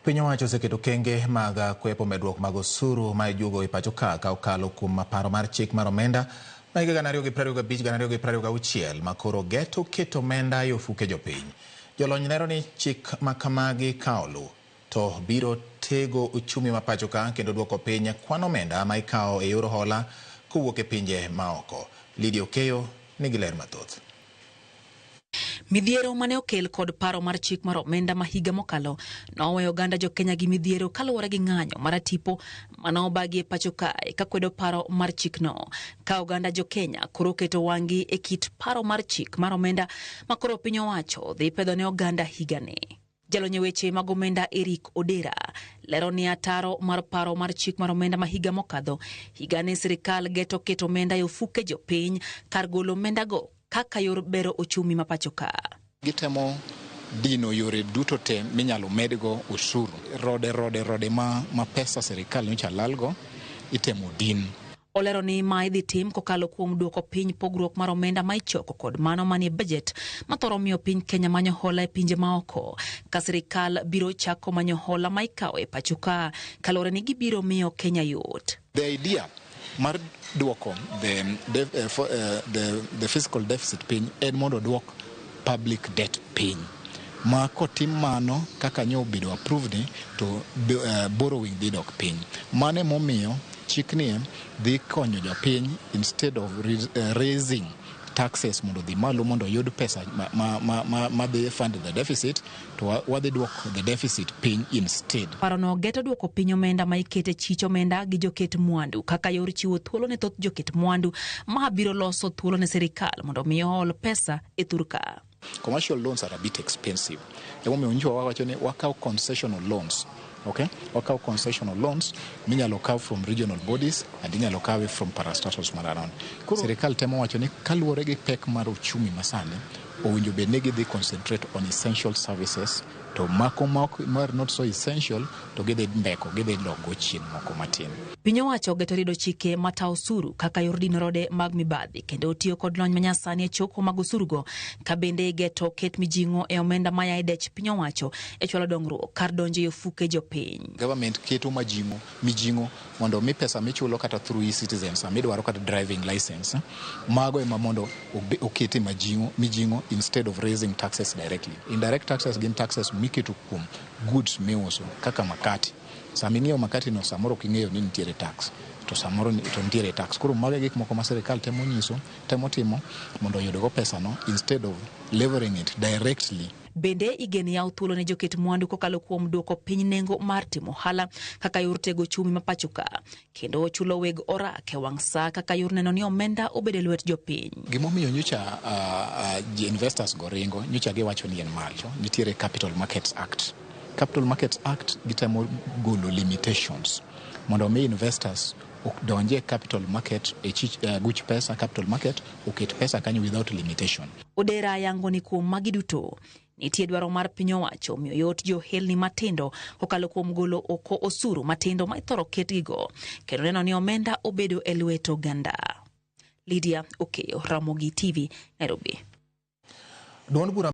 Piny owacho oseketo okenge mag kwepo medruok mag osuru ma ijuogo e pacho ka ka okalo kuom paro mar chik mar omenda ma higa 2025-2026 ma koro geto keto omenda e ofuke jopiny. Jolony lero ni chik ma kamagi ka oluw to biro tego uchumi ma pacho ka kendo duoko piny kwan omenda ma ikawo e yor hola kowuok e pinje maoko. Lydia Okeyo nigi ler mathoth. Midhiero mane okel kod paro mar chik mar omenda ma higa mokalo noweyo oganda jokenya gi midhiero kaluwore gi ng'anyo maratipo mane obagi e pacho kae kakwedo paro mar chikno. Ka oganda jokenya koro keto wang'gi e kit paro mar chik mar omenda ma koro piny owacho dhi pedho ne oganda higani. Jalony e weche mag omenda Eric Odera lero ni ataro mar paro mar chik mar omenda ma higa mokadho higani sirikal geto keto omenda e ofuke jopiny kar golo omendago kaka yor bero ochumi ma pacho ka. Gitemo dino yore duto te minyalo medgo osuru. Rode rode rode ma pesa sirikal nyocha lalgo itemo din. Olero ni ma idhi tim kokalo kuom duoko piny pogruok mar omenda ma ichoko kod mano manie bajet ma thoro miyo piny Kenya manyo hola e pinje maoko. Ka sirikal biro chako manyo hola ma ikawo e pacho ka kaluwore ni gibiro miyo Kenya yot. The idea mar duoko the fiscal deficit piny en mondo duok public debt piny. Ma kotim mano kaka nyo obedo approved ni to borrowing dhi dok piny. Mano emomiyo chikni dhi konyo jopiny instead of raising taxes mondo odhi malo mondo oyud pesa ma dhi fund the deficit to wadhi duoko the deficit piny instead. Parono geto duoko piny omenda ma ikete chich omenda gi joket mwandu kaka yor chiwo thuolo ne thoth joket mwandu ma biro loso thuolo ne sirikal mondo mi ool pesa e thurka. Commercial loans are a bit expensive. Emomiyo nyocha wawacho ni wakaw concessional loans. Okay? Wakaw concessional loans minyalo kaw from regional bodies and inyalo kawe from parastatals mar around. Sirikal temo wacho ni kaluwore gi pek mar uchumi masani, owinjo bed ni gidhi concentrate on essential services to mako mar not so essential to gidhi mbeko, gidhi dok chien moko matin. Piny owacho ogeto riedo chike mata osuru kaka yor dino rode mag mibadhi kendo tiyo kod lony manyasani e choko mag osurugo ka bende geto ket mijing'o e omenda maya e dech piny owacho e chwalo dongruok kar donjo e ofuke jopiny. Government keto majing'o, mijing'o mondo mi pesa michulo kata through e-citizen sama idwaro kata driving license, mago ema mondo okete majing'o, mijing'o instead of raising taxes directly. Indirect taxes gin taxes miketo kuom goods miuso kaka makati. Sama ing'iewo makati no samoro ok ing'eyo ni nitiere tax to samoro to nitiere tax. Koro mago e gik moko ma sirikal temo nyiso, temo timo mondo oyudgo pesa no instead of levering it directly. Bende igen yawo thuolo ne joket mwandu kokalo kuom duoko piny nengo mar timo ohala kaka yor tego ochumi ma pacho ka kendo chulo weg orak e wang' sa kaka yor neno ni omenda obedo e lwet jopiny. Gimomiyo nyocha investors go ringo, nyocha giwacho ni en malo, nitiere Capital Markets Act. Capital Markets Act gitemo golo limitations mondo mi investors donje capital market e chich, guch pesa capital market oket pesa kanyo without limitation. Odera yango ni kuom magi duto nitie dwaro mar piny owacho miyo yot johelni matindo kokalo kuom golo oko osuru matindo ma ithoro ketgigo kendo neno ni omenda obedo e lwet oganda. Lydia Okeyo, Ramogi TV, Nairobi. Duond bura